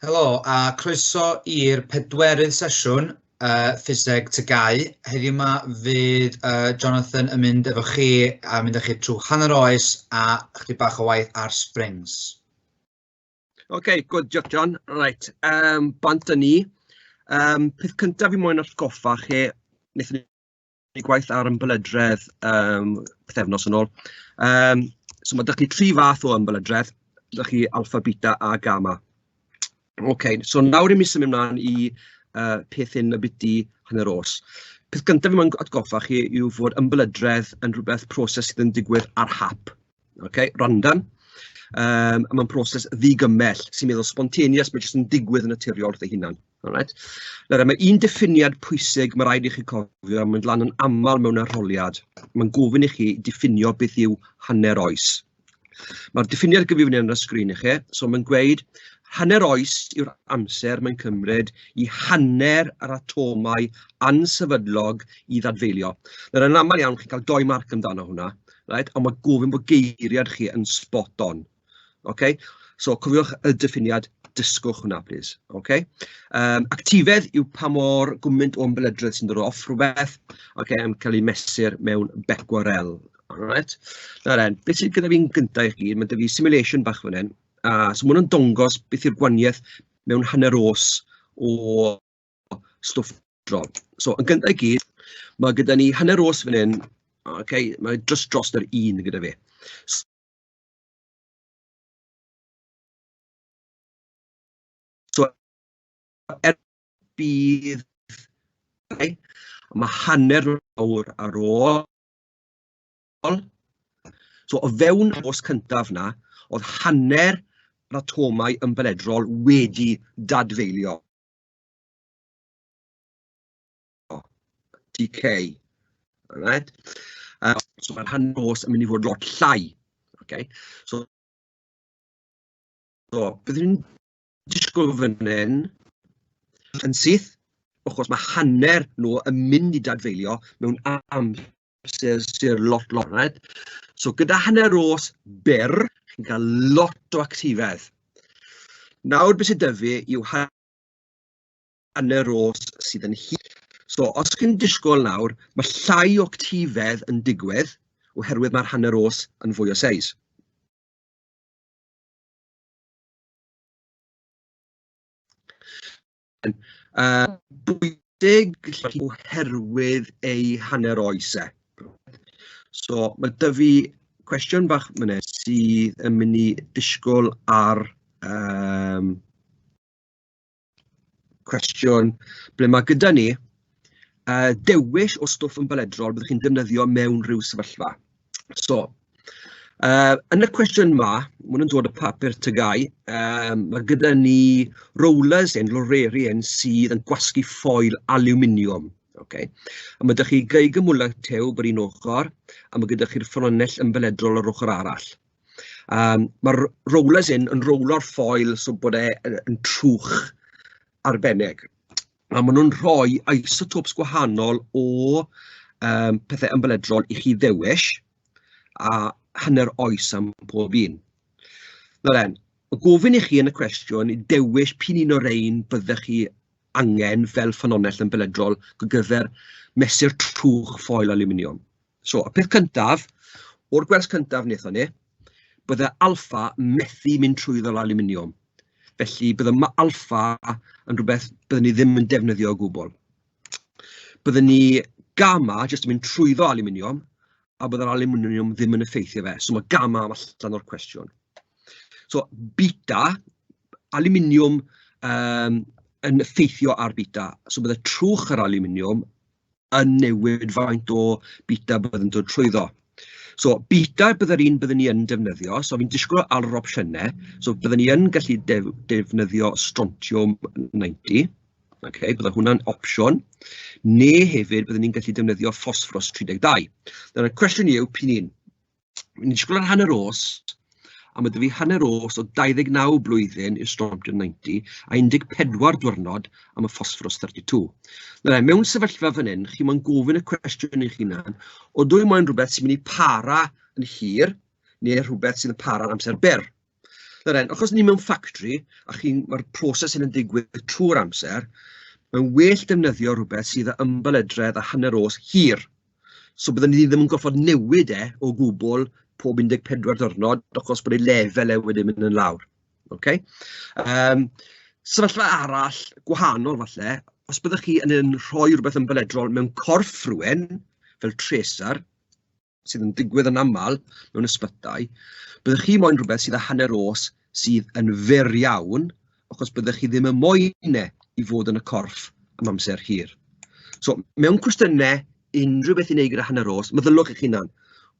Helo a croeso i'r pedwerydd sesiwn Ffiseg TGAU. Heddiw 'ma fydd Jonathan yn mynd efo chi a mynd â chi trwy hanner oes a chydig bach o waith ar springs. OK, good, diolch John. Right, um, bant â ni. Um, peth cyntaf fi moyn atgoffa chi, wnaethon ni gwaith ar ymbelydredd um, pythefnos yn ôl. Um, so mae dych chi tri fath o ymbelydredd, dych chi alpha, beta a gamma. OK, so nawr i mi symud ymlaen i peth hyn y byti hanner os. Peth gyntaf fi moyn atgoffa chi yw fod ymbelydredd yn rhywbeth proses sydd yn digwydd ar hap. Okay, random. Um, a mae'n proses ddigymell sy'n meddwl spontaneous, mae jyst yn digwydd yn naturiol wrth ei hunan. Alright. Nawr, mae un diffiniad pwysig mae rhaid i chi cofio, mae'n mynd lan yn aml mewn arholiad. Mae'n gofyn i chi diffinio beth yw hanner oes. Mae'r diffiniad gyda fi ar y sgrin i chi, so mae'n gweud hanner oes yw'r amser mae'n cymryd i hanner yr atomau ansefydlog i ddadfeilio. Nawr, yn aml iawn, chi'n cael doi marc amdano hwnna, right? Ond mae gofyn bod geiriad chi yn spot on. Okay? So cofiwch y diffiniad, dysgwch hwnna, please. Okay? Um, actifedd yw pa mor gwmynt o ymbelydredd sy'n dod off rhywbeth, okay, yn cael ei mesur mewn becquerel. Alright. Nawr en, beth sydd gyda fi'n gyntaf i chi, mae gyda fi simulation bach fan hyn. So mae hwn yn dongos beth yw'r gwaniaeth mewn hanner os o stwff drol. So, yn gyntaf i gyd, mae gyda ni hanner os fan hyn, okay, mae dros dros yr un gyda fi. So, er bydd, okay, mae hanner awr ar ôl. So, o fewn y os cyntaf na, oedd hanner yr atomau ymbeledrol wedi dadfeilio. Decay. Alright? So mae'r hanner os yn mynd i fod lot llai. Okay? So, so byddwn ni'n disgwyl fan hyn yn syth, achos mae hanner nhw yn mynd i dadfeilio mewn amser sy'n lot lot. Right? So gyda hanner os byr, chi'n cael lot o actifedd. Nawr beth sydd dyfu yw hanner os sydd yn hir. So os chi'n disgwyl nawr, mae llai o actifedd yn digwydd oherwydd mae'r hanner os yn fwy o seis. Bwysig oherwydd ei hanner oes e. So mae 'da fi cwestiwn bach fan hyn sydd yn mynd i disgwyl ar um, cwestiwn ble mae gyda ni dewis o stwff ymbaledrol byddwch chi'n defnyddio mewn rhyw sefyllfa. So, yn y cwestiwn yma, maen nhw'n dod o papur tygau, um, mae gyda ni rollers yn loreri yn sydd yn gwasgu ffoil aluminium. Okay. A mae gyda chi geigymwlau tew ar un ochr, a mae gyda chi'r ffynhonnell ymbeledrol ar ochr arall. Um, Mae'r rollers hyn yn rowlo'r ffoil so bod e yn trwch arbennig. A maen nhw'n rhoi isotopes gwahanol o um, pethau ymbeledrol i chi ddewis a hanner oes am pob un. Nawr en, gofyn i chi yn y cwestiwn i dewis p'un un o'r rhain byddech chi angen fel ffynhonnell ymbeledrol gyfer mesur trwch ffoil aluminiwm. So, y peth cyntaf, o'r gwers cyntaf wnaethon ni, bydde alpha methu mynd trwyddo'r aluminiwm. Felly, bydde alpha yn rhywbeth byddwn ni ddim yn defnyddio o gwbl. Byddwn ni gamma jyst yn mynd trwyddo aluminiwm, a bydde'r aluminiwm ddim yn effeithio fe. So mae gamma allan o'r cwestiwn. So beta, aluminiwm um, yn effeithio ar beta. So bydde trwch yr aluminiwm yn newid faint o beta bydd yn dod trwyddo. So beta bydde'r un byddwn ni yn defnyddio, so fi'n disgwyl ar yr opsiynau, so byddwn ni yn gallu def defnyddio strontium 90, okay, bydde hwnna'n opsiwn, neu hefyd byddwn ni'n gallu defnyddio ffosffrws 32. Nawr y cwestiwn yw, p'un un? Ni'n disgwyl ar hanner os, a mae 'da fi hanner os o 29 blwyddyn i'r Strontium 90 a 14 diwrnod am y Phosphorus 32. Nawr, mewn sefyllfa fan hyn, chi moyn gofyn y cwestiwn i'ch hunan, o dwi moyn rhywbeth sy'n mynd i para yn hir, neu rhywbeth sydd yn para'n amser byr. Nawr, achos ni mewn ffactri, a chi'n, mae'r proses hyn yn digwydd trwy'r amser, mae'n well defnyddio rhywbeth sydd â ymbelydredd a hanner oes hir. So byddwn ni ddim yn gorfod newid e o gwbl pob 14 diwrnod, achos bod ei lefel e wedi mynd yn lawr. Okay? Sefyllfa arall, gwahanol falle, os byddwch chi yn rhoi rhywbeth ymbelydrol mewn corff rhywun, fel tracer, sydd yn digwydd yn aml mewn ysbytai, byddwch chi moyn rhywbeth sydd â hanner oes sydd yn fyr iawn, achos byddwch chi ddim yn moyn e i fod yn y corff am amser hir. So, mewn cwestiynau, unrhyw beth i wneud gyda hanner oes, meddyliwch eich hunan,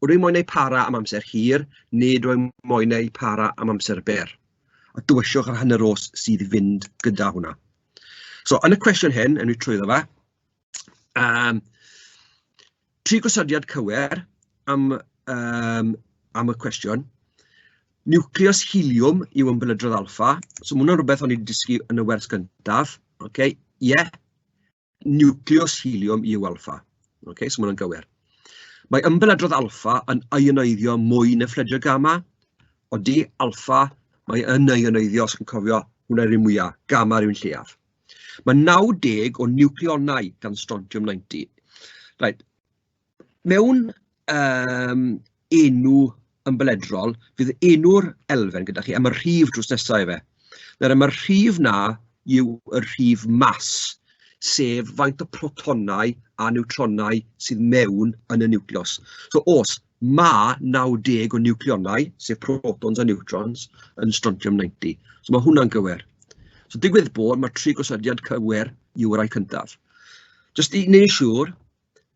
ydw i moyn ei para am amser hir, neu dwi moyn ei para am amser byr? A dewiswch yr hanner oes sydd i fynd gyda hwnna. So, yn y cwestiwn hyn, yn i trwyddo fe, tri gosodiad cywir am y cwestiwn. Niwclews heliwm yw ymbelydredd alffa. So mae hwnna'n rhywbeth o'n i wedi dysgu yn y wers gyntaf. Okay. Ie, yeah. Niwclews heliwm yw alffa. Okay, so mae hwnna'n gywir. Mae ymbelydredd alffa yn ioneiddio mwy na phledr gamma. Odi, alffa, mae yn ioneiddio, os chi'n cofio, hwnna'r un mwyaf, gamma yw'n lleiaf. Mae 90 o niwcleonau gan strontium 90. Right. Mewn enw ymbeledrol, fydd enw'r elfen gyda chi am y rhif drws nesaf i fe. Nawr, mae'r rhif na yw y rhif mas, sef faint o protonau a niwtronau sydd mewn yn y niwclews. So os mae 90 o niwcleonau, sef protons a neutrons, yn strontium 90. So mae hwnna'n gywir. So digwydd bod, mae tri gosodiad cywir yw'r rai cyntaf. Just i wneud siŵr,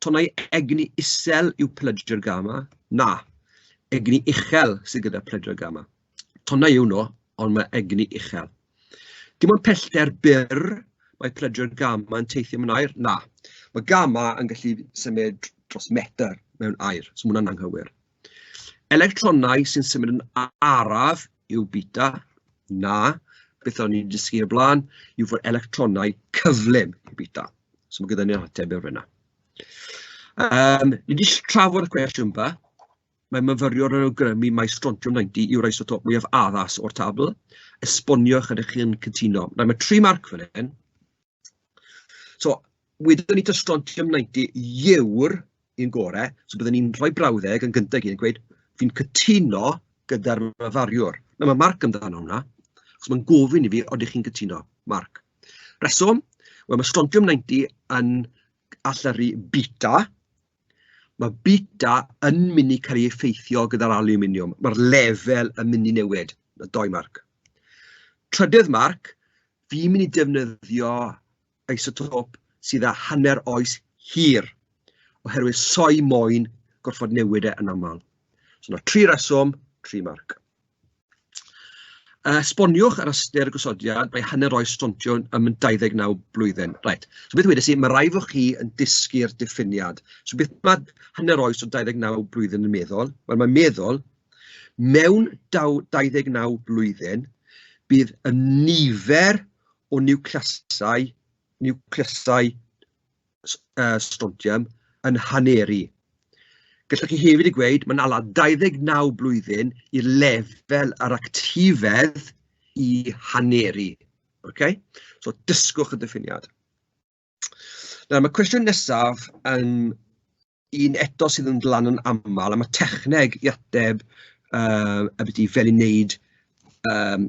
tonnau egni isel yw pelydrau gamma. Na, egni uchel sydd gyda pelydrau gamma. Tonnau yw nhw, ond mae egni uchel. Dim ond pellter byr mae pelydrau gamma yn teithio mewn aer? Na. Mae gamma yn gallu symud dros metr mewn aer, so mae hwnna'n anghywir. Electronau sy'n symud yn araf yw beta. Na. Beth o'n i'n dysgu o'r blaen yw fod electronau cyflym yw beta. So mae gyda ni'r ateb i'r fyna. Ni wedi trafod y cwestiwn ba. Mae myfyriwr yn awgrymu mai strontium 90 yw'r isotop mwyaf addas o'r tabl. Esboniwch ydych chi'n cytuno. Nawr, mae tri marc fan hyn. So, wedyn ni ta strontium 90 yw'r un gorau, so byddwn ni'n rhoi brawddeg yn gyntaf gyd yn gweud, fi'n cytuno gyda'r myfyriwr. Nawr, mae marc amdano hwnna, achos mae'n gofyn i fi, odych chi'n cytuno? Marc. Reswm? Wel, mae strontium 90 yn allyrru beta. Mae beta yn mynd i cael ei effeithio gyda'r aluminium. Mae'r lefel yn mynd i newid. Mae doi marc. Trydydd marc, fi'n mynd i defnyddio isotop sydd â hanner oes hir, oherwydd soi moyn gorfod newid e yn aml. So yna tri reswm, tri marc. Esboniwch yr ystyr gosodiad mae hanner oes strontiwm am 29 blwyddyn. Right. So beth wedes i, mae rhaid fod chi yn dysgu'r diffiniad. So beth mae hanner oes o 29 blwyddyn yn meddwl? Wel, mae'n meddwl, mewn 29 blwyddyn, bydd y nifer o niwcleasau strontium yn haneru. Gallwch chi hefyd i gweud, mae'n ala 29 blwyddyn i'r lefel yr actifedd i haneru. Okay? So dysgwch y diffiniad. Nawr, mae cwestiwn nesaf yn un eto sydd yn dod lan yn aml, a mae techneg i ateb ambiti fel i wneud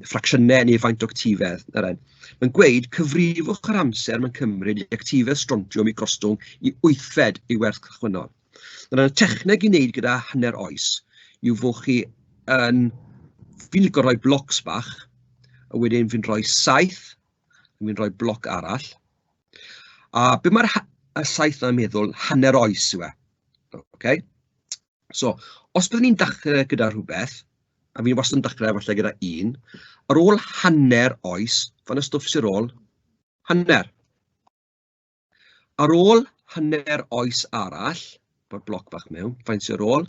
ffracsiynau neu faint o actifedd. Mae'n gweud cyfrifwch yr amser mae'n cymryd i actifedd strontiwm i gostwng i wythfed ei werth cychwynnol. Nawr, y techneg i wneud gyda hanner oes yw fod chi yn... Fi'n licio rhoi blocs bach, a wedyn fi'n rhoi 7, a fi'n rhoi bloc arall. A be mae'r y 7 yna'n meddwl, hanner oes yw e. Okay? So, os byddwn ni'n dechrau gyda rhywbeth, a fi'n wastad yn dechrau falle gyda 1, ar ôl hanner oes, fan y stwff sy'n ôl, hanner. Ar ôl hanner oes arall, mae'r bloc bach mewn, faint sy'n ôl?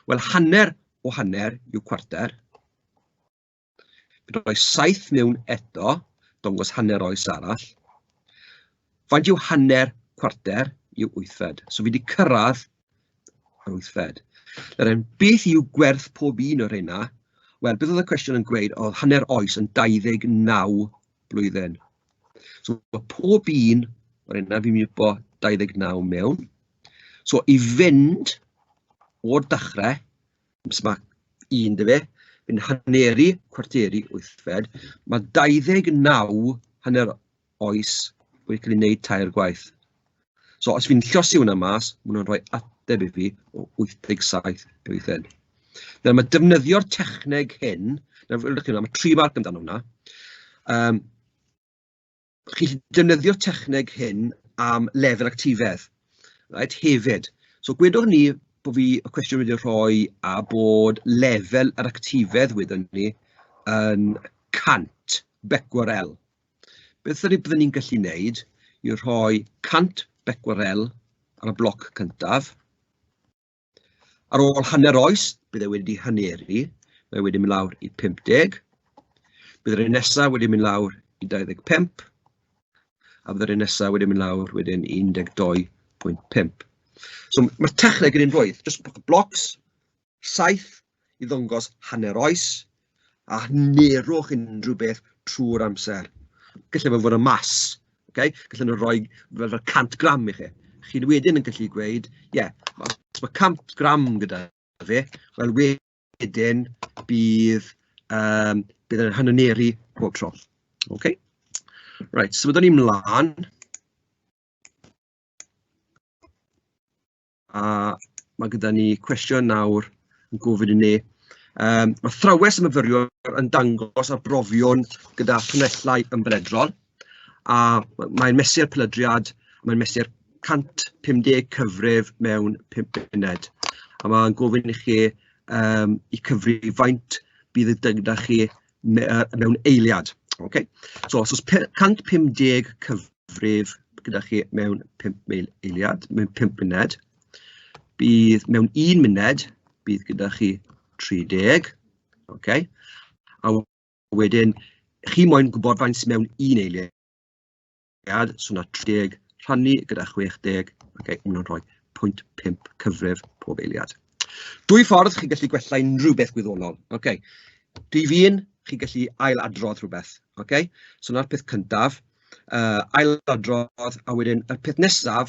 Wel, hanner o hanner yw cwarter. Fi'n rhoi 7 mewn eto, dongos hanner oes arall. Faint yw hanner cwarter yw wythfed. So fi wedi cyrraedd yr wythfed. Nawr, beth yw gwerth pob un o'r rheina? Wel, beth oedd y cwestiwn yn gweud oedd hanner oes yn 29 blwyddyn. So mae pob un o'r hynna fi'n mynd i bo 29 mewn. So i fynd o'r dechrau, so mae un dy fe, fi'n haneru cwarteri wythfed, mae 29 hanner oes wedi cael ei wneud tair gwaith. So os fi'n llosi hwnna mas, mae hwnna'n rhoi ateb i fi o 87 blwyddyn. Nawr mae defnyddio'r techneg hyn, nawr fel ydych chi'n mae tri marc amdano hwnna. Chi'n defnyddio'r techneg hyn am lefel actifedd, right, hefyd. So gwedwch ni bod fi y cwestiwn wedi rhoi a bod lefel yr actifedd wedyn ni yn 100 becquerel. Beth ydy byddwn ni'n gallu wneud yw rhoi 100 becquerel ar y bloc cyntaf. Ar ôl hanner oes, bydd e wedi haneru, mae wedi mynd lawr i 50. Bydd yr un nesaf wedi mynd lawr i 25, a bydd yr un nesaf wedi mynd lawr wedyn i 12.5. So mae'r techneg yn un rwydd, jyst blocs, 7 i ddangos hanner oes, a hanerwch unrhyw beth trwy'r amser. Gallai fe fod yn mas, okay? Gallen nhw roi fel 100 gram i chi. Chi'n wedyn yn gallu gweud, ie, yeah, os mae 100 gram gyda fi, wel wedyn bydd, bydd yn haneru pob tro. Okay? Right, symudwn ni mlaen. A mae gyda ni cwestiwn nawr yn gofyn i ni. Mae thrawes y myfyriwr yn dangos arbrofion gyda thonellau ymbelydrol, a mae'n mesur pelydriad, mae'n mesur 150 cyfrif mewn 5 munud. A mae'n gofyn i chi i cyfri faint bydd y gyda chi mewn eiliad. Okay? So, os oes 150 cyfrif gyda chi mewn 5 eiliad, mewn 5 munud, bydd mewn 1 munud, bydd gyda chi 30. Okay? A wedyn, chi moyn gwybod faint sydd mewn 1 eiliad, so na 30 rhannu gyda 60, okay, hwnna'n rhoi 0.5 cyfrif pob eiliad. Dwy ffordd chi'n gallu gwella unrhyw beth gwyddonol. Okay. Rhif un, chi'n gallu ailadrodd rhywbeth. Okay? So na'r peth cyntaf, ailadrodd, a wedyn y peth nesaf,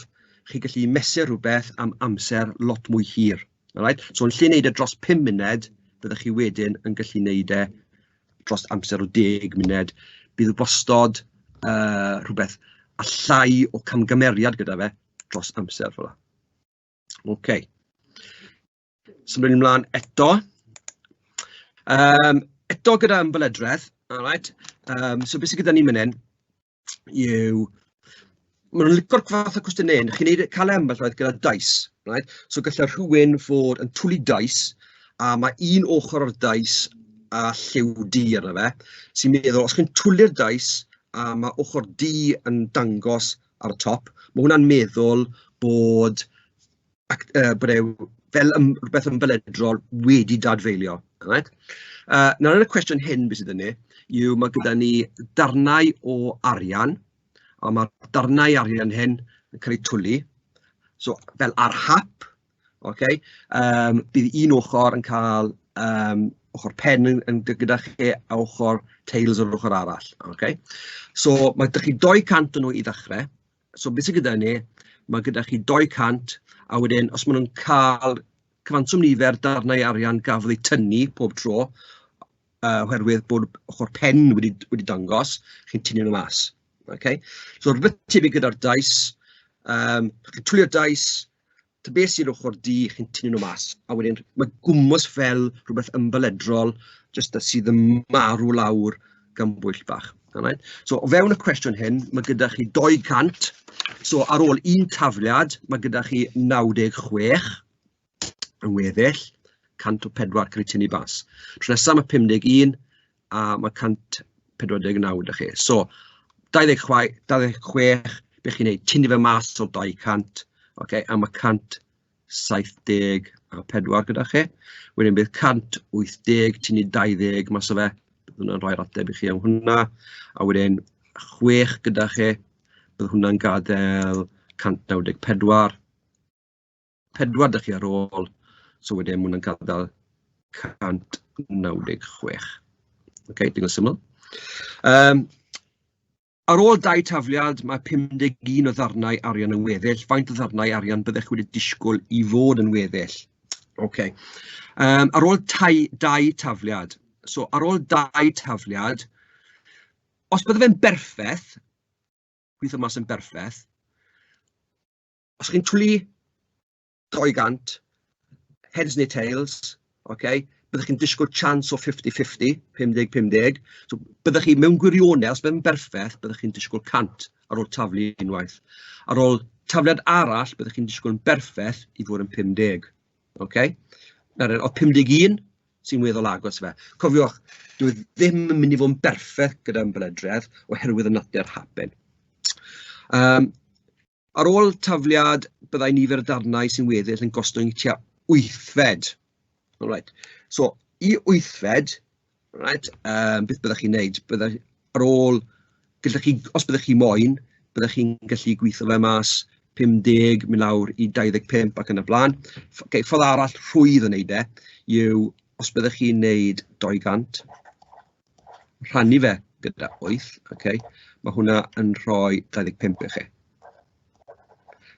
chi'n gallu mesur rhywbeth am amser lot mwy hir. Alright? So yn lle wneud e dros 5 munud, byddwch chi wedyn yn gallu wneud e dros amser o 10 munud. Bydd wastod rhywbeth a llai o camgymeriad gyda fe dros amser fel yna. OK. Symud ymlaen eto. Eto gyda ymbeledredd, alright. So beth sydd gyda ni mynd hyn yw, maen nhw'n licio'r fath o cwestiynau hyn, chi'n neud, cael e ambell waith gyda dice, right? So gallai rhywun fod yn twlu dice, a mae un ochr o'r dice a lliw du arno fe, sy'n meddwl, os chi'n twlu'r dice a mae ochr du yn dangos ar y top, mae hwnna'n meddwl bod, ac, bod e fel rhywbeth ymbeledrol wedi dadfeilio. Right? Nawr yn y cwestiwn hyn, beth sydd ni, yw mae gyda ni darnau o arian, a mae'r darnau arian hyn yn cael eu twlu, so fel ar hap, okay? Bydd un ochr yn cael ochr pen yn gyda chi a ochr tails o'r ochr arall. Okay? So mae gyda chi 200 o'n nhw i ddechrau. So beth sydd gyda ni, mae gyda chi 200, a wedyn os maen nhw'n cael cyfanswm nifer darnau arian gafodd eu tynnu pob tro, oherwydd bod ochr pen wedi dangos, chi'n tynnu nhw mas. Okay? So rhywbeth tebyg gyda'r dice, chi'n twlio'r dice, ta beth sy'n ochr du, chi'n tynnu nhw mas. A wedyn mae gwmws fel rhywbeth ymbeledrol, jyst sydd yn marw lawr gan bwyll bach. Alright? So o fewn y cwestiwn hyn, mae gyda chi 200. So ar ôl un tafliad, mae gyda chi 96 yn weddill, 104 cael eu tynnu bas. Tro nesaf mae 51 a mae 149 gyda chi. So 26, 26, beth chi'n neud? Tynnu fe mas o 200, okay, a mae 174 gyda chi. Wedyn bydd 180, tynnu 20 mas o fe, bydd hwnna'n rhoi'r ateb i chi am hwnna. A wedyn 6 gyda chi, bydd hwnna'n gadael 194. 4 dych chi ar ôl, so wedyn mae hwnna'n gadael 194. 96. Ok, digon syml. Um, ar ôl dau tafliad, mae 51 o ddarnau arian yn weddill. Faint o ddarnau arian byddech wedi disgwyl i fod yn weddill? Ok. Um, ar ôl tai, dau tafliad, so ar ôl dau tafliad, os bydde fe'n berffaith, gweithio mas yn berffaith, os chi'n twlu 200, heads neu tails, okay, byddwch chi'n disgwyl chance o 50-50, 50-50. So, byddwch chi mewn gwirionedd, os byddai'n berffaith, byddwch chi'n disgwyl 100 ar ôl taflu unwaith. Ar ôl tafliad arall, byddwch chi'n disgwyl yn berffaith i fod yn 50. Okay? Nawr, oedd 51 sy'n weddol agos fe. Cofiwch, dwi e ddim yn mynd i fod yn berffaith gyda ymbelydredd oherwydd y natur hapyn. Um, Ar ôl tafliad, byddai nifer y darnau sy'n weddill yn gostwng i tua wythfed. Alright. So, i wythfed, right, um, beth byddech chi'n neud? Byddai, ar ôl, gallech chi, os byddech chi moyn, byddech chi'n gallu gweithio fe mas 50, mynd lawr i 25 ac yn y blaen. Okay, ffordd arall rhwydd o wneud e yw, os byddech chi'n neud 200, rhannu fe gyda 8, okay, mae hwnna yn rhoi 25 i chi.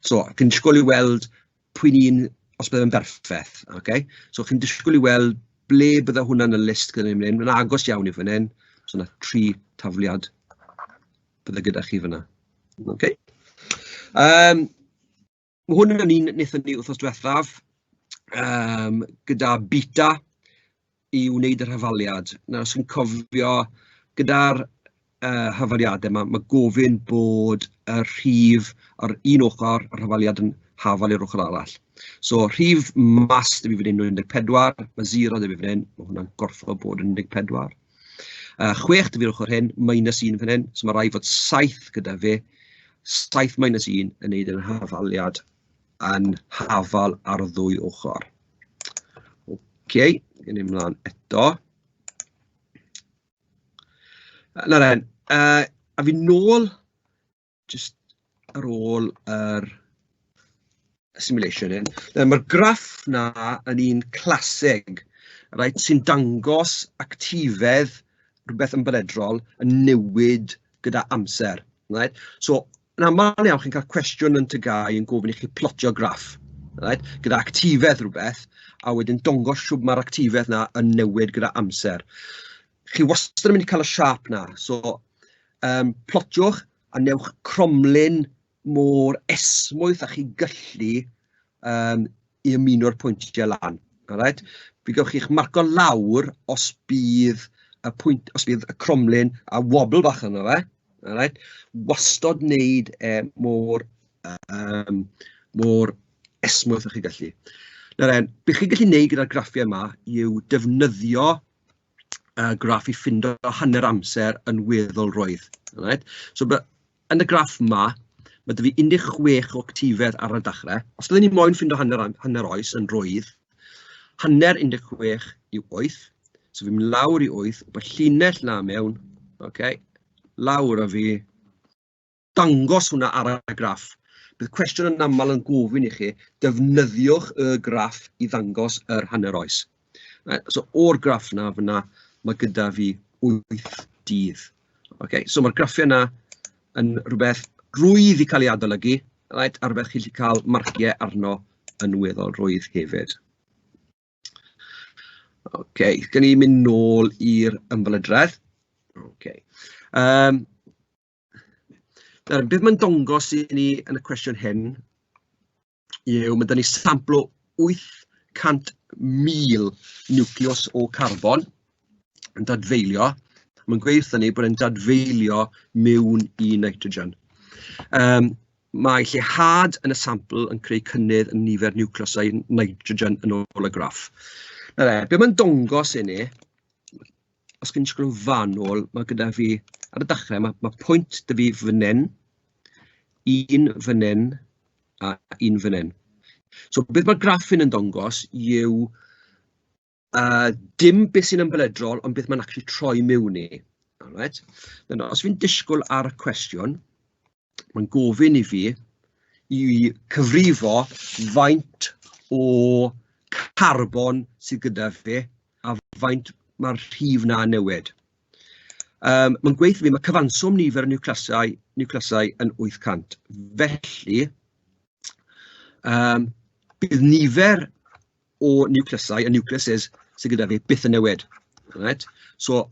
So, chi'n disgwyl i weld pwy'n un, os bydd yn berffaith, okay? So, chi'n disgwyl i weld ble bydde hwnna yn y list gyda ni'n mynd, mae'n agos iawn i fan hyn, so yna tri tafliad bydde gyda chi fyna. Okay? Um, Mae hwn yn un wnaethon ni wythnos diwethaf um, gyda beta i wneud yr hafaliad. Nawr, os chi'n cofio, gyda'r uh, hafaliadau yma, mae gofyn bod y rhif ar un ochr, yr hafaliad yn hafal i'r ochr arall. So, rhif mas dy fi fan hyn yn 14, mae 0 dy fi fan hyn, mae hwnna'n gorfod bod yn 14. 6 dy fi'r ochr hyn, minus 1 fan hyn, so mae rhaid fod 7 gyda fi. 7 minus 1 yn neud yn hafaliad yn hafal ar y ddwy ochr. Oce, okay, gen i mlaen eto. Nawr then, a fi nôl jyst ar ôl yr simulation hyn. Mae'r graff na yn un clasig, right, sy'n dangos actifedd rhywbeth ymbaredrol yn newid gyda amser. Right? So, yn aml iawn, chi'n cael cwestiwn yn TGAU yn gofyn i chi plotio graff, right? Gyda actifedd rhywbeth, a wedyn dangos siwt mae'r actifedd na yn newid gyda amser. Chi wastad yn mynd i cael y siâp na, so um, plotiwch a newch cromlin mor esmwyth a chi gallu um, i ymuno'r pwyntiau lan. Alright? Fi gewch chi'ch marco lawr os bydd y pwynt, os bydd y cromlin a wobble bach yno fe. Alright? Wastod wneud e mor, um, mor esmwyth â chi gallu. Nawr en, beth chi'n gallu wneud gyda'r graffiau yma yw defnyddio uh, graff i ffindo hanner amser yn weddol roedd. Right? So, yn y graff yma, mae dy fi 16 o actifedd ar y dechrau. Os byddwn ni moyn ffindo hanner, hanner oes yn rwydd, hanner 16 yw 8. So fi'n mynd lawr i 8, bod llinell na mewn, okay, lawr a fi, dangos hwnna ar y graff. Bydd cwestiwn yn aml yn gofyn i chi, defnyddiwch y graff i ddangos yr hanner oes. So o'r graff na fyna, mae gyda fi 8 dydd. Okay, so mae'r graffiau yna yn rhywbeth rwydd i cael ei adolygu, right, a rhywbeth chi'n gallu cael marciau arno yn weddol rwydd hefyd. Ok, gen i mynd nôl i'r ymbalydredd. Ok. Um, Nawr, beth mae'n dongos i ni yn y cwestiwn hyn yw mae 'da ni sampl o 800,000 niwclews o carbon yn dadfeilio. Mae'n gweud wrthon ni bod e'n dadfeilio mewn i nitrogen. Um, mae lleihad yn y sampl yn creu cynnydd yn nifer niwcleosau nitrogen yn ôl y graff. Nawr, be mae'n dongos i ni os chi'n disgwyl yn fanwl, mae gyda fi, ar y dechrau, mae, mae pwynt dy fi fan hyn, un fan hyn a un fan hyn. So beth mae'r graff hyn yn dangos yw uh, dim beth sy'n ymbeledrol, ond beth mae'n actually troi mewn i. Alright. Nawr, os fi'n disgwyl ar y cwestiwn, mae'n gofyn i fi i cyfrifo faint o carbon sydd gyda fi a faint mae'r rhif 'na yn newid. Mae'n gweithio fi, mae cyfanswm nifer y niwclasau, niwclasau yn 800. Felly, bydd nifer o niwclysau, y nucleuses sydd gyda fi, byth yn newid. Right? So,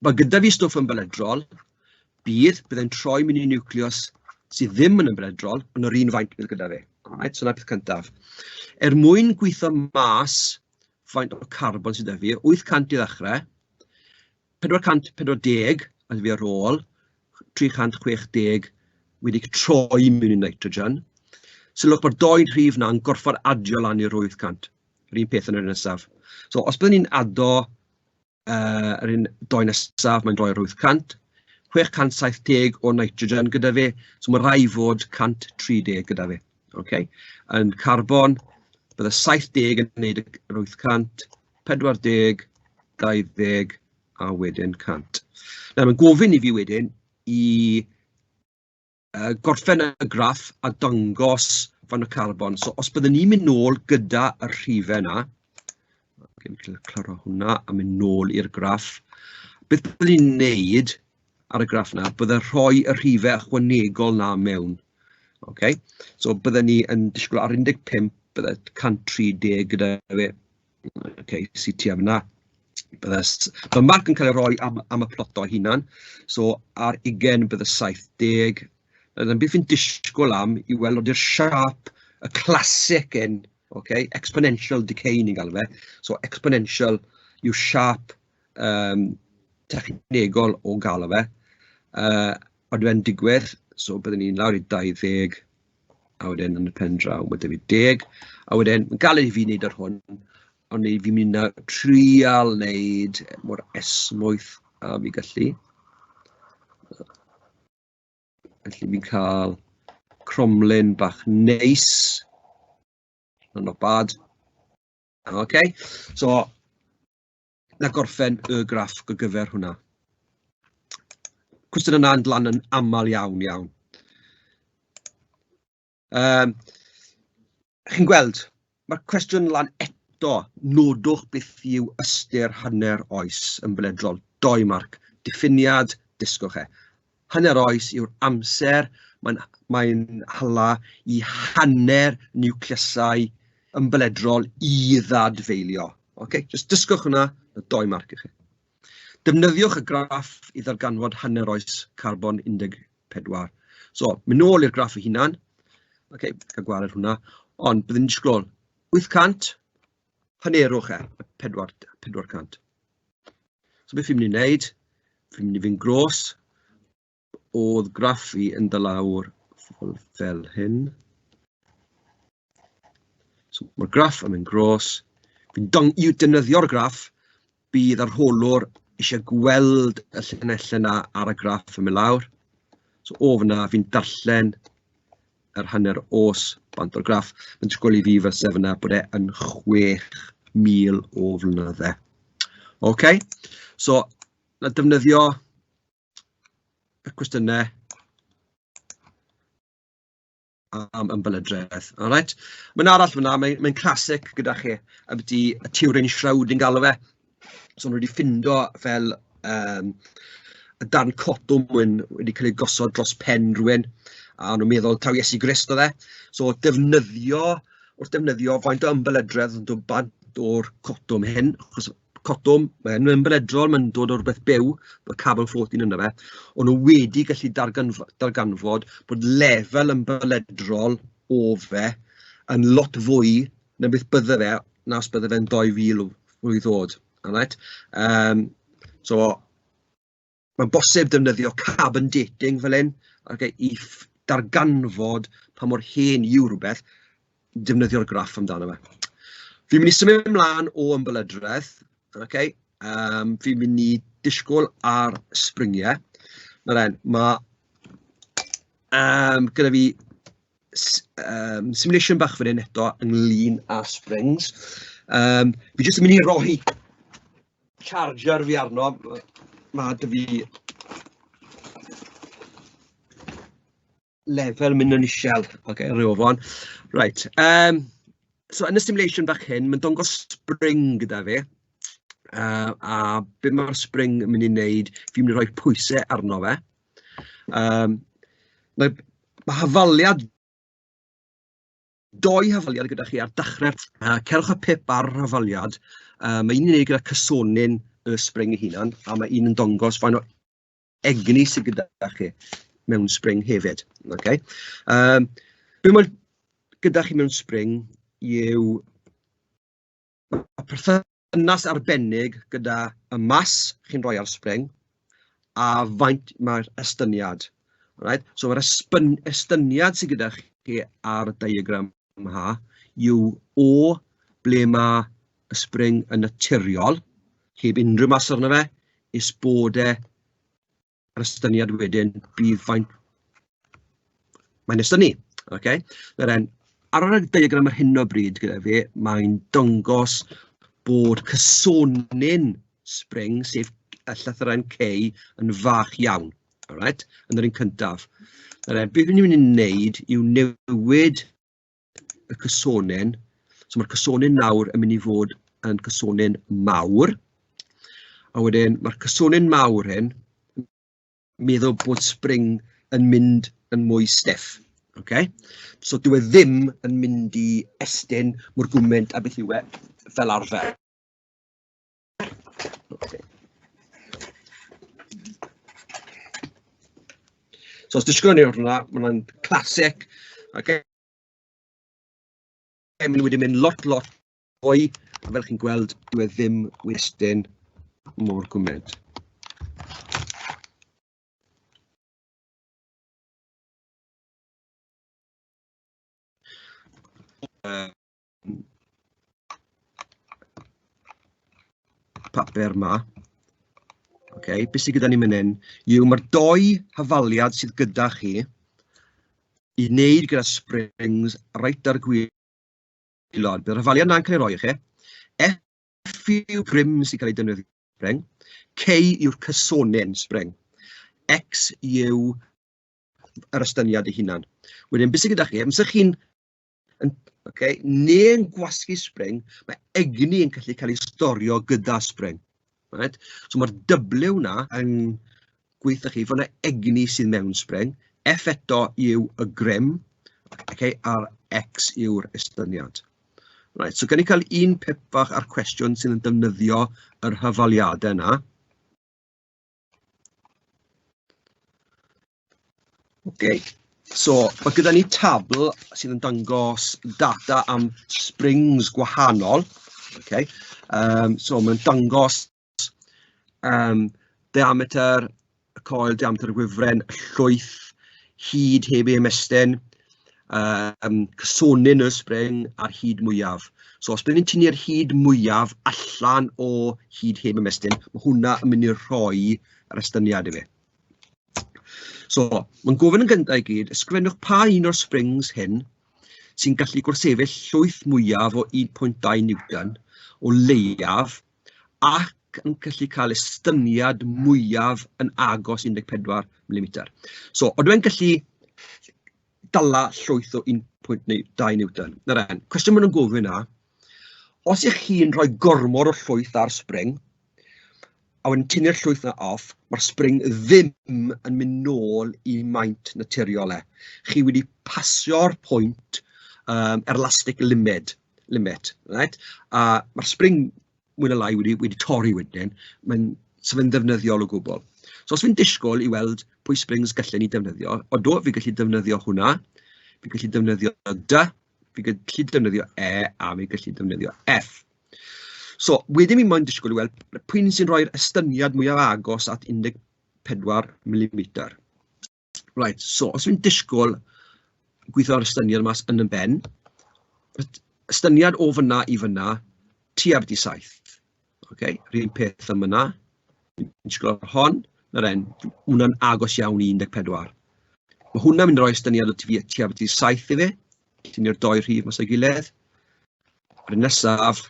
mae gyda fi stwff ymbelydrol, bydd, byddai'n troi mewn i niwclews sydd ddim yn ymbelydrol, ond yr un faint bydd gyda fi. Right? So, 'na peth cyntaf. Er mwyn gweithio mas faint o carbon sydd 'da fi, 800 i ddechrau, 440 oedd fi ar ôl, 360 wedi troi mewn i nitrogen. Sylwch bod doi rhif na'n gorfod adio lan i'r 800. Yr un peth yn yr un nesaf. So, os byddwn ni'n ado yr un doi nesaf, mae'n droi'r 800. 670 o nitrogen gyda fi, so mae rhaid fod 130 gyda fi. Okay? Yn carbon, bydde 70 yn gwneud yr 800, 40, 20 a wedyn 100. Nawr, mae'n gofyn i fi wedyn i gorffen y graff a dangos fan y carbon. So, os byddwn ni'n mynd nôl gyda y rhifau yna, okay, fi'n claro hwnna a mynd nôl i'r graff, beth byddwn ni'n neud ar y graff yna, bydde rhoi y rhifau ychwanegol na mewn. Okay? So bydden ni yn disgwyl ar 15, bydde 130 gyda fe. Okay, sydd tua fyna. Bydde, mae marc yn cael ei roi am, am y ploto hunan. So ar 20 bydde 70. Nawr, beth fi'n disgwyl am i weld oeddi'r siâp, y classic yn, okay, exponential decay ni'n galw fe. So exponential yw siâp technegol o gael fe. Ond fe'n digwydd, so byddwn ni'n lawr i 20, a wedyn yn y pen draw mae 'da fi 10, a wedyn mae'n galed i fi wneud ar hwn, ond neu fi'n mynd i trial wneud mor esmwyth a fi gallu. Felly fi'n cael cromlin bach neis. Not bad. OK, so na gorffen y graff go gyfer hwnna. Cwestiwn yna yn lan yn aml iawn iawn. Chi'n gweld, mae'r cwestiwn lan eto, nodwch beth yw ystyr hanner oes yn beledrol. 2 marc. Diffiniad, dysgwch e. Hanner oes yw'r amser mae'n mae hala i hanner niwcleasau ymbeledrol i ddadfeilio. Okay? Just dysgwch hwnna, y 2 marc i chi. Defnyddiwch y graff i ddarganfod hanner oes carbon 14. So, mynd nôl i'r graff ei hunan. Okay, cael gwared hwnna. Ond byddwn ni'n disgwyl 800, hanerwch e, 400. So beth fi'n mynd i wneud, fi'n mynd i fynd gros, oedd graff fi yn dod lawr fel hyn. So mae'r graff yn mynd gros. Fi'n dong i defnyddio'r graff, bydd arholwr eisiau gweld y llinellau yna ar y graff yn mynd lawr. So o fyna, fi'n darllen yr hanner os bant o'r graff. Mae'n disgwyl i fi fel sef yna bod e yn 6,000 o flynyddau. OK, so na defnyddio y cwestiynau am ymbelydredd. All right? Mae'n arall fyna, mae'n mae classic gyda chi, ambiti y Turin Shroud yn galw fe. So nhw wedi ffindo fel y darn cotwm wyn wedi cael ei gosod dros pen rhywun, a nhw'n meddwl taw Iesu Grist oedd e. So defnyddio, wrth defnyddio faint o ymbelydredd yn dod bant o'r cotwm hyn, achos cotwm, mae'n ymbelydrol, mae'n dod o rhywbeth byw, mae carbon 14 yna fe, ond nhw wedi gallu darganfod bod lefel ymbelydrol o fe yn lot fwy na beth bydde fe, na os bydde fe'n 2000 flwydd oed. Alright? So, mae'n bosib defnyddio carbon dating fel hyn, okay, i darganfod pa mor hen yw rhywbeth, defnyddio'r graff amdano fe. Fi'n mynd i symud ymlaen o ymbelydredd, okay? Fi'n mynd i disgwyl ar springiau. Nawr en, mae gyda fi simulation bach fan hyn eto ynglyn â springs. Fi jyst yn mynd i roi charger fi arno. Mae dy fi lefel mynd yn isiel. Oce, okay, rhyw ofon. Right. So yn y simulation bach hyn, mae'n dangos spring gyda fi. A be mae'r spring yn mynd i wneud, fi'n mynd i roi pwysau arno fe. Mae hafaliad, doi hafaliad gyda chi ar dechrau'r... Cerwch y pip ar yr hafaliad. Mae un yn wneud gyda cysonyn y spring ei hunan, a mae un yn dangos faint o egni sydd gyda chi mewn spring hefyd. Okay? Be mae gyda chi mewn spring yw mae perthynas arbennig gyda y mas chi'n rhoi ar spring a faint mae'r estyniad. Right? So mae'r estyniad sydd gyda chi ar y diagram yma yw o ble mae y spring yn naturiol, heb unrhyw mas arno fe, is bod e yr estyniad wedyn bydd faint mae'n estynnu. Okay? Nawr en, ar y diagram ar hyn o bryd gyda fi, mae'n dangos bod cysonyn spring, sef y llythyren K, yn fach iawn. Alright? Yn yr un cyntaf. Nawr en, beth ni'n mynd i wneud yw newid y cysonyn. So mae'r cysonyn nawr yn mynd i fod yn cysonyn mawr. A wedyn mae'r cysonyn mawr hyn yn meddwl bod spring yn mynd yn mwy stiff. Okay? So dyw e ddim yn mynd i estyn mor gwmynt a beth yw e fel arfer. Okay. So os disgwyl ni hwnna, mae hwnna'n classic. Okay. Maen nhw wedi mynd lot, lot fwy, a fel chi'n gweld, dyw e ddim westyn mor gwmynt. Papur 'ma. Okay, beth sydd gyda ni mynd hyn yw mae'r doi hafaliad sydd gyda chi i wneud gyda springs reit ar y gwylod. Bydd yr hafaliad na'n cael ei roi i chi. F yw grym sy'n cael ei defnyddio spring. K yw'r cysonyn spring. X yw yr estyniad ei hunan. Wedyn, beth sydd gyda chi, amser chi'n yn, okay, neu'n gwasgu spring, mae egni yn gallu cael ei storio gyda spring. Right? So mae'r W na yn gweithio chi fod yna egni sydd mewn spring. F eto yw y grym, okay, a'r X yw'r estyniad. Right, so gan i cael un pip fach ar cwestiwn sydd yn defnyddio yr hyfaliadau yna. Okay. So, mae gyda ni tabl sydd yn dangos data am springs gwahanol. Okay. So, mae'n dangos diameter y coel, diameter y gwifren, y llwyth, hyd heb ei ymestyn, cysonyn y spring a'r hyd mwyaf. So os byddwn ni'n tynnu'r hyd mwyaf allan o hyd heb ymestyn, mae hwnna yn mynd i rhoi yr estyniad i fi. So, mae'n gofyn yn gyntaf i gyd, ysgrifennwch pa un o'r springs hyn sy'n gallu gwrthsefyll llwyth mwyaf o 1.2 Newton o leiaf ac yn gallu cael estyniad mwyaf yn agos 14 mm. So, odw e'n gallu dala llwyth o 1.2 Newton? Nawr en, cwestiwn maen nhw'n gofyn na, os ych chi'n rhoi gormod o llwyth ar spring, a wedyn tynnu'r llwyth na off, mae'r spring ddim yn mynd nôl i maint naturiol e. Chi wedi pasio'r pwynt elastic limit, right? A mae'r spring mwy na lai wedi torri wedyn, mae'n so fe'n ddefnyddiol o gwbl. So os fi'n disgwyl i weld pwy springs gallen ni defnyddio, odw, fi'n gallu defnyddio hwnna, fi'n gallu defnyddio D, fi'n gallu defnyddio E, a fi'n gallu defnyddio F. So, wedyn fi moyn disgwyl i weld pwy sy'n rhoi'r estyniad mwyaf agos at 14 mm. Right, so os fi'n disgwyl gweithio ar estyniad mas yn y ben, estyniad o fyna i fyna, tua byti 7. Okay, rhywun peth am yna. Fi'n disgwyl ar hon, na'r en, hwnna'n agos iawn i 14. Mae hwnna'n mynd i roi estyniad o tua byti 7 i fi. Tynnu'r doi rhif mas o'i gilydd. A'r nesaf,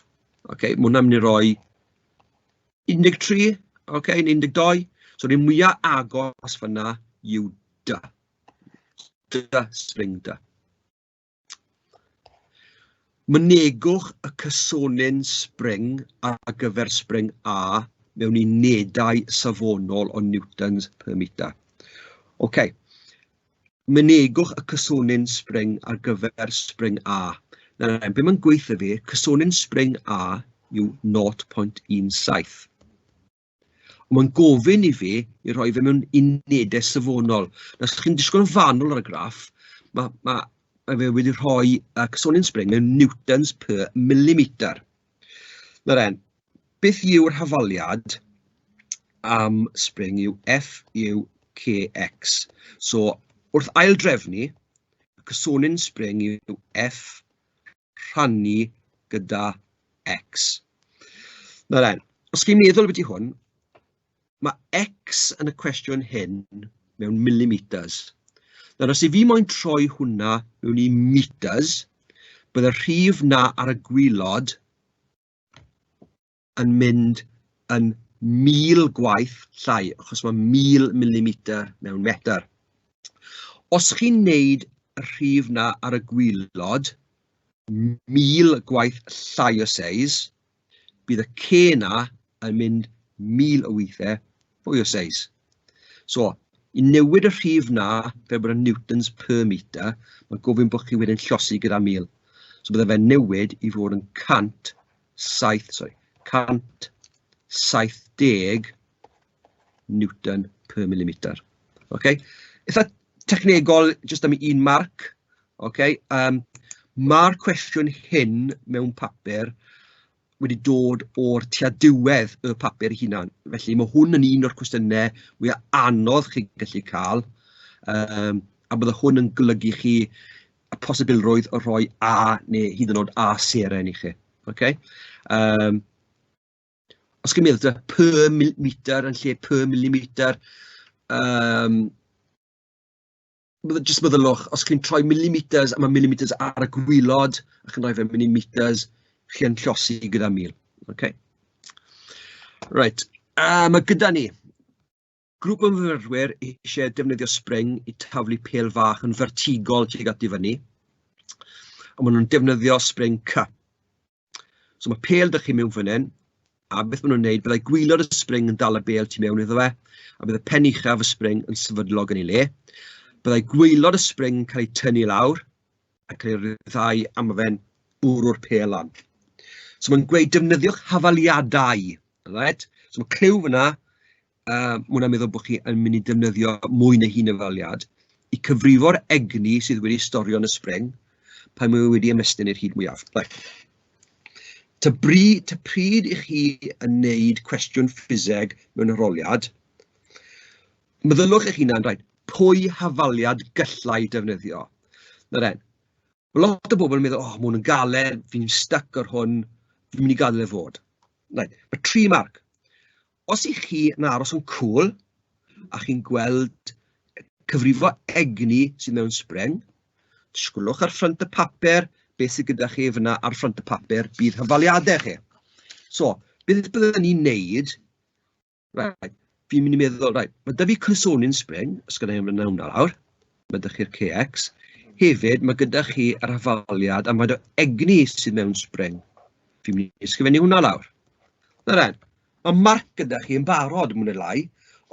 okay, mae hwnna'n mynd i roi 13, okay, neu 12. So, rhywun mwyaf agos fyna yw D. D, spring D. Mynegwch y cysonyn spring ar gyfer spring A mewn unedau safonol o newtons per meter. OK. Mynegwch y cysonyn spring ar gyfer spring A. Nawr, be mae'n gweithio fi, cysonyn spring A yw 0.17. Ond mae'n gofyn i fi i rhoi fe mewn unedau safonol. Nawr, os chi'n disgwyl yn fanwl ar y graff, mae, mae, mae fe wedi rhoi cysonyn spring mewn newtons per millimeter. Nawr en, beth yw'r hafaliad am spring yw F yw KX. So, wrth aildrefnu, y cysonyn spring yw F rhannu gyda x. Nawr then, os chi'n meddwl beth i hwn, mae x yn y cwestiwn hyn mewn millimeters. Nawr, os i fi moyn troi hwnna mewn i meters, bydd y rhif na ar y gwylod yn mynd yn 1,000 gwaith llai, achos mae 1,000 millimeter mewn metr. Os chi'n neud y rhif na ar y gwylod, 1,000 gwaith llai o seis, bydd y C na yn mynd 1,000 o weithiau fwy o seis. So, i newid y rhif na fel bod yn newtons per meter, mae gofyn bod chi wedyn llosi gyda 1,000. So bydde fe'n newid i fod yn 100 saith, sorry, 170 newton per millimeter. Okay? Eitha technegol, jyst am un marc. Okay? Mae'r cwestiwn hyn mewn papur wedi dod o'r tua diwedd y papur ei hunan. Felly mae hwn yn un o'r cwestiynau mwyaf anodd chi gallu cael, a bydde hwn yn golygu chi y posibilrwydd o rhoi A neu hyd yn oed A seren i chi. Okay? Os chi'n meddwl per meter yn lle per millimeter, jyst meddylwch, os chi'n troi millimeters a mae millimeters ar y gwylod, a chi'n rhoi fe mewn i meters, chi'n llosi gyda 1,000. Okay? Right, mae gyda ni grŵp o myfyrwyr eisiau defnyddio spring i taflu pêl fach yn fertigol tuag at i fyny. A maen nhw'n defnyddio spring C. So mae pêl dych chi mewn fan hyn, a beth maen nhw'n wneud, byddai gwylod y spring yn dal y bêl tu mewn iddo fe, a bydd y pen uchaf y spring yn sefydlog yn ei le. Byddai gwylod y spring yn cael ei tynnu lawr, a cael ei ryddhau, a mae fe'n bwrw'r pêl lan. So mae'n gweud defnyddiwch hafaliadau. Right? So mae cliw fyna, mae hwnna'n meddwl bod chi yn mynd i defnyddio mwy na hun hafaliad i cyfrifo'r egni sydd wedi storio yn y spring pan mae wedi ymestyn i'r hyd mwyaf. Right. Ta, bri, ta pryd i chi yn neud cwestiwn ffiseg mewn arholiad, meddylwch eich hunan, right, pwy hafaliad gallai defnyddio? Nawr then, mae lot o bobl yn meddwl, oh, mae hwn yn galed, fi'n stuck ar hwn, fi'n mynd i gadael e fod. Right, mae tri marc. Os i chi yn aros yn cool, a chi'n gweld cyfrifo egni sydd mewn spring, disgwylwch ar ffrynt y papur, beth sydd gyda chi fyna ar ffrynt y papur, bydd hyfaliadau chi. So, beth byddwn ni'n neud, right, fi'n mynd i meddwl, right, mae da fi cysonyn spring, os gyda i hwnna lawr, mae da chi'r KX. Hefyd, mae gyda chi yr hafaliad am faint o egni sydd mewn spring. Fi'n mynd i ysgrifennu hwnna lawr. Nawr then, mae marc gyda chi yn barod, mwy neu lai,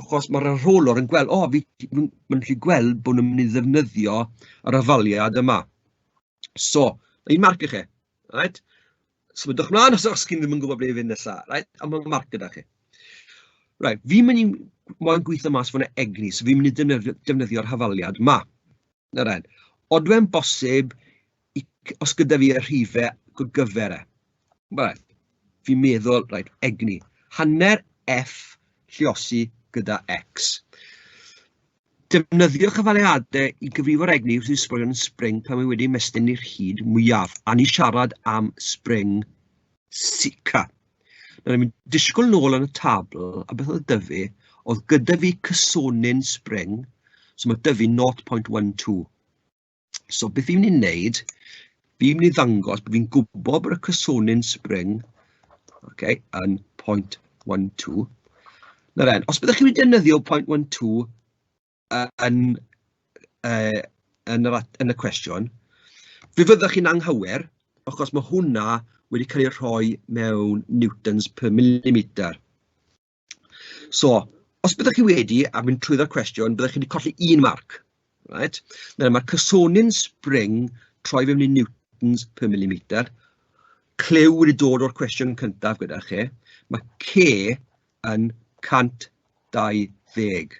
achos mae'r arholwr yn gweld, o, oh, fi, maen nhw'n gallu gweld bod nhw'n mynd i ddefnyddio yr hafaliad yma. So, un marc i chi, right? Symudwch mlaen os, os chi'n ddim yn gwybod ble i fynd nesaf, right? A mae marc gyda chi. Right, fi'n mynd i moyn gweithio mas fo'n egni, so fi'n mynd i defnyddio, defnyddio'r hafaliad ma. Nawr then, odwe'n bosib, i, os gyda fi y rhifau gyfer e? Right, fi'n meddwl, right, egni. Hanner F lliosi gyda X. Defnyddiwch hafaliadau i gyfrifo'r egni wrth i sbwriel yn spring pan mae wedi ymestyn i'r hyd mwyaf, a ni siarad am spring C. Nawr, ni'n disgwyl nôl yn y tabl, a beth oedd 'da fi, oedd gyda fi cysonyn spring, so mae 'da fi 0.12. So beth fi'n mynd i wneud, fi'n mynd i ddangos bod fi'n gwybod bod y cysonyn spring, okay, yn 0.12. Nawr then, os byddwch chi wedi defnyddio 0.12 yn, yn, yr, yn y cwestiwn, fe fyddwch chi'n anghywir. Achos mae hwnna wedi cael ei rhoi mewn newtons per millimeter. So, os byddwch chi wedi a mynd trwyddo'r cwestiwn, byddwch chi wedi colli un marc. Right? Nawr, mae'r cysonyn spring troi fewn i newtons per millimeter. Clyw wedi dod o'r cwestiwn cyntaf gyda chi. Mae K yn 120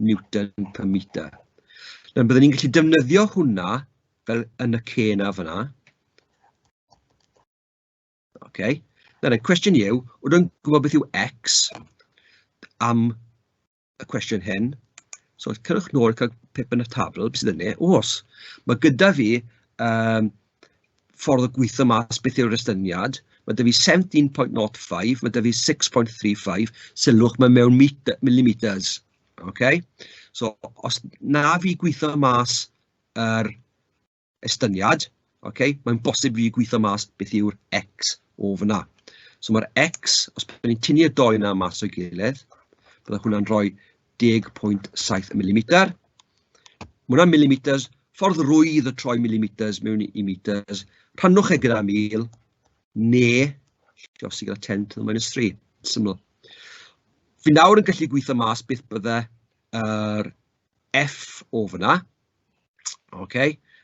newton per meter. Nawr, byddwn ni'n gallu defnyddio hwnna fel yn y C na fyna. Okay. Nawr, y cwestiwn yw, wrth yn gwybod beth yw X am y cwestiwn hyn. So, cerwch nôl cael pip yn y tabl, beth sydd yna? Os, mae gyda fi um, ffordd o gweithio mas beth yw'r estyniad. Mae 'da fi 17.05, mae 'da fi 6.35, sylwch mae mewn millimeters. Okay? So, os na fi gweithio mas yr estyniad, okay, mae'n bosib fi gweithio mas beth yw'r x o fyna. So mae'r x, os byddwn ni'n tynnu y doi yna mas o'i gilydd, bydde hwnna'n rhoi 10.7 mm. Mae hwnna'n millimeters, ffordd rwydd o troi millimeters mewn i meters. Rhannwch e gyda 1000, neu llosi gyda 10 to the minus 3. Syml. Fi nawr yn gallu gweithio mas beth bydde yr F o fyna. OK,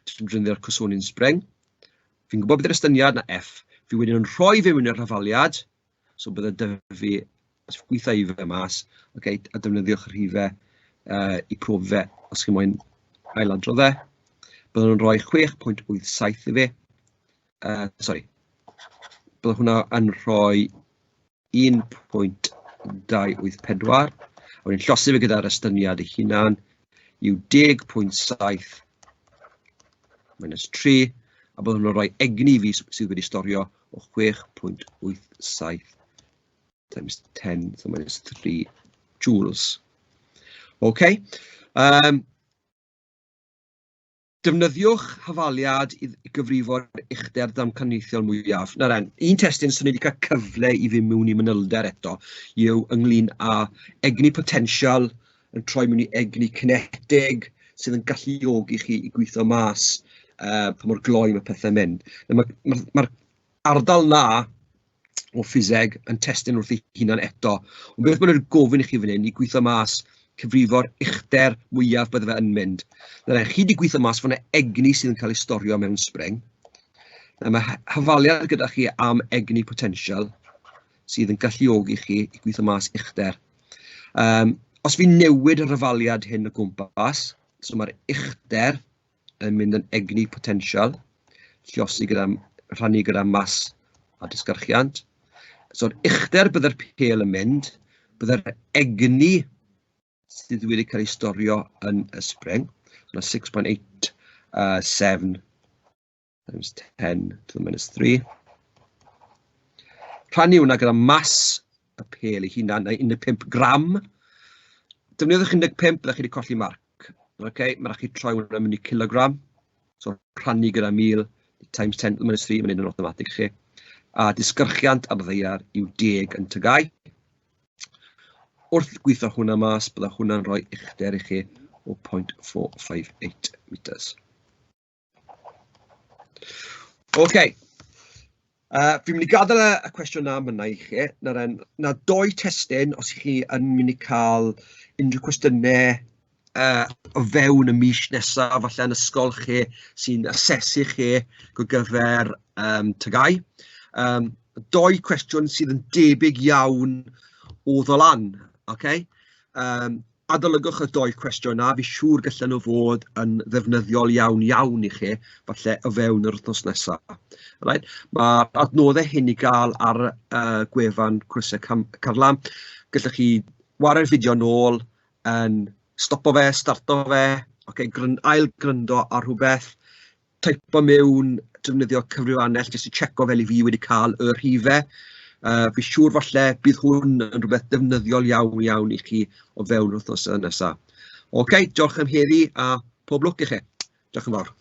jyst yn defnyddio'r cysonyn spring. Fi'n gwybod beth yw'r estyniad na F. Fi wedyn yn rhoi fe mewn i'r hafaliad, so bydde dy fi, os fi'n gweithio i fe mas, OK, a defnyddiwch y rhifau i profi fe, os chi'n moyn ailadrodd e. Byddwn nhw'n rhoi 6.87 i fi. Sorry, bydde hwnna yn rhoi 1.284, a wedyn llosi fe gyda'r estyniad ei hunan yw 10.7 minus 3, a byddwn nhw'n rhoi egni i fi sydd wedi storio o 6.87 times 10 to the minus 3 joules. OK. Defnyddiwch hafaliad i gyfrifo'r uchder damcaniaethol mwyaf. Nawr then, un testun sy'n ni wedi cael cyfle i fynd mewn i manylder eto yw ynglyn â egni potensial yn troi mewn i egni cinetig sydd yn galluogi chi i gweithio mas pa mor gloi mae pethau'n mynd. Mae'r ma, ma, ma ardal na o ffiseg yn testun wrth ei hunan eto. Ond beth maen nhw'n gofyn i chi fan hyn i gweithio mas cyfrifo'r uchder mwyaf bydde fe yn mynd. Nawr, chi wedi gweithio mas fod yna egni sydd yn cael ei storio mewn spring. Nawr, mae hafaliad gyda chi am egni potensial sydd yn galluogi chi i gweithio mas uchder. Os fi'n newid yr hafaliad hyn o gwmpas, so mae'r uchder yn mynd yn egni potensial, lliosi gyda, rhannu gyda mas a disgyrchiant. So'r uchder bydde'r pêl yn mynd, bydde'r egni sydd wedi cael ei storio yn y spring. So 6.87 times 10 to the minus 3. Rhannu hwnna gyda mas y pêl ei hunan, neu 15 gram. Defnyddiwch 15, byddwch chi wedi colli marc. OK, mae rhaid chi troi hwnna mewn i kilogram. So rhannu gyda 1000 times 10 to the minus 3, mae'n un yn automatic chi. A disgyrchiant ar ddaear yw 10 yn tygau. Wrth gweithio hwnna mas, bydda hwnna'n rhoi uchder i chi o 0.458 meters. OK. Fi'n mynd i gadael y, y cwestiwn na am yna i chi. Na, ren, na doi testun, os chi yn mynd i cael unrhyw cwestiynau o fewn y mis nesaf, falle yn ysgol chi, sy'n asesu chi go gyfer um, tygau. Um, doi cwestiwn sydd yn debyg iawn o ddolan. Okay? Um, Adolygwch y dou cwestiwn 'na, fi siŵr gallen nhw fod yn ddefnyddiol iawn iawn i chi, falle o fewn yr wythnos nesaf. Right? Mae'r adnoddau hyn i gael ar uh, gwefan Cwrsau Cam Carlam. Gallwch chi ware'r fideo nôl yn stopo fe, starto fe, okay, gryn, ail gryndo ar rhywbeth, teipo mewn, defnyddio cyfrifiannell jyst i checo fel i fi wedi cael y rhifau. Fi siŵr falle bydd hwn yn rhywbeth defnyddiol iawn iawn i chi o fewn wythnos nesaf. Oce, okay, diolch am heddi a pob lwc i chi. Diolch yn fawr.